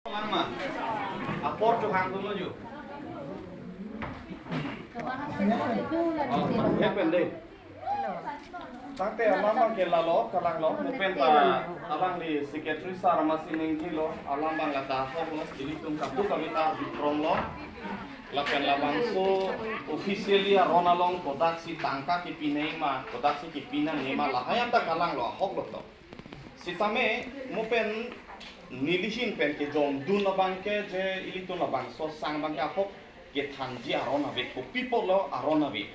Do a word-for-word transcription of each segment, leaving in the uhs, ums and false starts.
Lang ma. Apor chohang dolo ju. Oh, ya pen dei. Tangte alam abang ke lalo, kalang lo, mo pen ta alangli secretary sir amatsi ningjelo, alam abang lata ahok lo, ilitum kadokave ta bikrom lo. Lapen labangso officially aron along kodaksi tangka kepinang ma, kodaksi kepinangne ma, lahai anta kalang lo, ahok lo to. Sitame mo pen nelihin pen kejongdun abang ke je ilitum labangso sang abang ke ahok kethanji aron ave, kopi apotlo aron ave.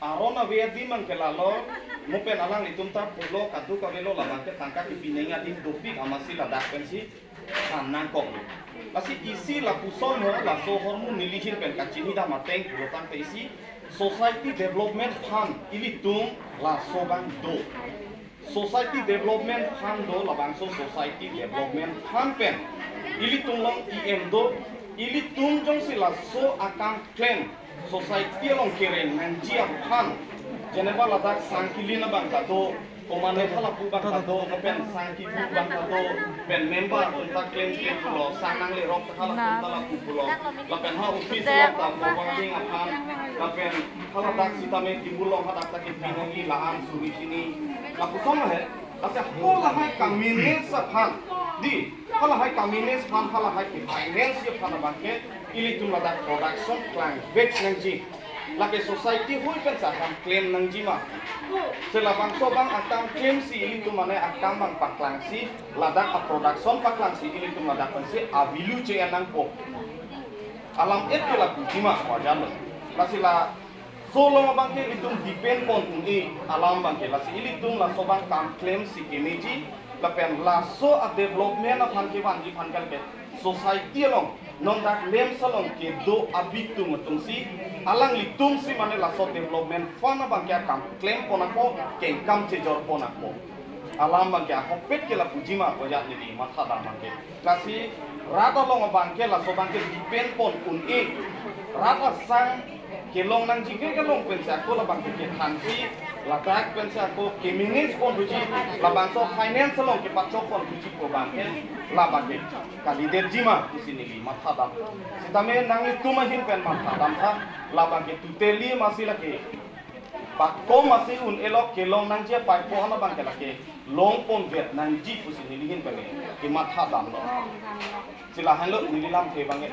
Aron ave adim abang ke lalo, mo pen alanglitum ta pulo kadokave lo labang ke tangka kepinang adim dopik amatsi ladak pensi than nangkoklo. Lasi isi lapuson ho, laso ahormu nelihin pen kachinidam ateng pulo tangte isi Society Development Fund ilitum laso abang do. Society Development Fund do, labangso Society Development Fund pen ilitum along E M do, ilitum jongsi laso akam klem society along kereng nangji aphan, jeneba ladak sang kelin abang ta do, komane halapu abang ta do, pen sang kibu abang ta do, pen member atum ta klem klem pulo, sang nanglerok ta halapu ta lapu pulo, lapen ha office along ta forwarding aphan, lapen haladak sitame table along hadak ta kepinangji la-an suri hini, lapuson he. Lasi halahai kamanage aphan, dei, halahai kamanage aphan, halahai kefinance aphan abang ke ilitum ladak production klangvek nangji. Lake society hoi pen sa akam klem nangji ma. Si labangso abang akam klemsi ilitum mane akam abang paklangsi, ladak a-production paklangsi ilitum ladak pensi a-value che-en nangpo. Alam et ke lapuji ma wajar lo. Lasi laso along abang ke ilitum depend pon un-e alam abang ke. Lasi ilitum laso abang kam klemsi kemeji, lapen laso a-development aphan kevanji aphan kalke society along, non dak LAMPS along kedo abitum atumsi, alanglitumsi mane laso development fund abang ke akam klem pon ako, kengkam chejor pon ako. Alam abang ke ahokpet ke lapuji ma ko ya neli mathadam abang ke. Lasi rat along abang ke laso abang ke depend pon un-e. Rat asang kelong nangji ke kelong pensi ako labang ke kethansi, ladak pensi ako kemanage pon thuji, labangso finance along kepachok pon thuji pu abang ke, labang ke kalidetji ma pusi neli mathadam. Sitame nanglitum ahin pen mathadam tha, labang ke totally masi lake pakom masi un-elo, kelong nangji apaipo hala abang ke lake long ponvet nangji pusi nelihin abang ke mathadam lo. Si lahenlo neli lamthe abang ke.